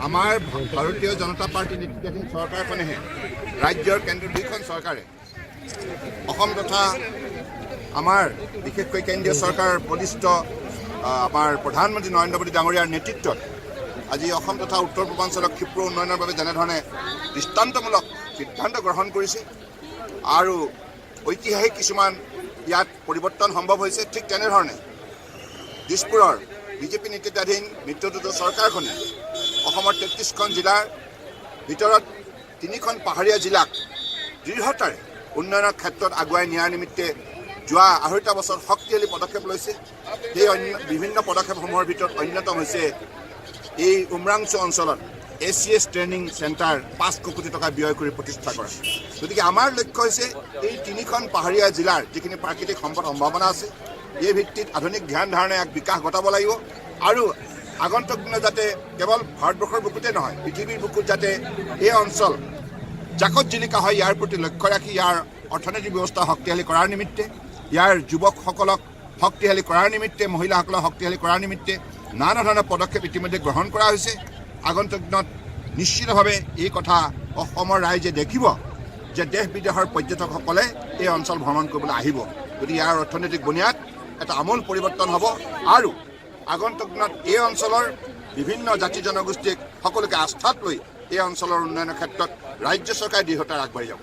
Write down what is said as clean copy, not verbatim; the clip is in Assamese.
আমাৰ ভাৰতীয় জনতা পাৰ্টী নেতৃত্বাধীন চৰকাৰখনেহে, ৰাজ্যৰ কেন্দ্ৰৰ দুইখন চৰকাৰে, অসম তথা আমাৰ বিশেষকৈ কেন্দ্ৰীয় চৰকাৰৰ বলিষ্ঠ আমাৰ প্ৰধানমন্ত্ৰী নৰেন্দ্ৰ মোদী ডাঙৰীয়াৰ নেতৃত্বত আজি অসম তথা উত্তৰ পূৰ্বাঞ্চলক ক্ষিপ্ৰ উন্নয়নৰ বাবে যেনেধৰণে দৃষ্টান্তমূলক সিদ্ধান্ত গ্ৰহণ কৰিছে আৰু ঐতিহাসিক কিছুমান ইয়াত পৰিৱৰ্তন সম্ভৱ হৈছে, ঠিক তেনেধৰণে দিছপুৰৰ বিজেপি নেতৃত্বাধীন মিত্ৰজোঁটৰ চৰকাৰখনে অসমৰ 33খন জিলাৰ ভিতৰত তিনিখন পাহাৰীয়া জিলাক দৃঢ়তাৰে উন্নয়নৰ ক্ষেত্ৰত আগুৱাই নিয়াৰ নিমিত্তে যোৱা 2.5টা বছৰত শক্তিশালী পদক্ষেপ লৈছে। সেই অন্য বিভিন্ন পদক্ষেপসমূহৰ ভিতৰত অন্যতম হৈছে এই উমৰাংচু অঞ্চলত এচিএছ ট্ৰেইনিং চেণ্টাৰ 500 কোটি টকা ব্যয় কৰি প্ৰতিষ্ঠা কৰা। গতিকে আমাৰ লক্ষ্য হৈছে এই তিনিখন পাহাৰীয়া জিলাৰ যিখিনি প্ৰাকৃতিক সম্পদ সম্ভাৱনা আছে, এই ভিত্তিত আধুনিক ধ্যান ধাৰণাৰে এক বিকাশ ঘটাব লাগিব আৰু আগন্তুক দিনত যাতে কেৱল ভাৰতবৰ্ষৰ বুকুতে নহয়, পৃথিৱীৰ বুকুত যাতে এই অঞ্চল জাকত জিলিকা হয়, ইয়াৰ প্ৰতি লক্ষ্য ৰাখি ইয়াৰ অৰ্থনৈতিক ব্যৱস্থা শক্তিশালী কৰাৰ নিমিত্তে, ইয়াৰ যুৱকসকলক শক্তিশালী কৰাৰ নিমিত্তে, মহিলাসকলক শক্তিশালী কৰাৰ নিমিত্তে নানা ধৰণৰ পদক্ষেপ ইতিমধ্যে গ্ৰহণ কৰা হৈছে। আগন্তুক দিনত নিশ্চিতভাৱে এই কথা অসমৰ ৰাইজে দেখিব যে দেশ বিদেশৰ পৰ্যটকসকলে এই অঞ্চল ভ্ৰমণ কৰিবলৈ আহিব। গতিকে ইয়াৰ অৰ্থনৈতিক বুনিয়াদ এটা আমূল পৰিৱৰ্তন হ'ব আৰু আগন্তুক দিনত এই অঞ্চলৰ বিভিন্ন জাতি জনগোষ্ঠীক সকলোকে আস্থাত লৈ এই অঞ্চলৰ উন্নয়নৰ ক্ষেত্ৰত ৰাজ্য চৰকাৰে দৃঢ়তাৰে আগবাঢ়ি যাব।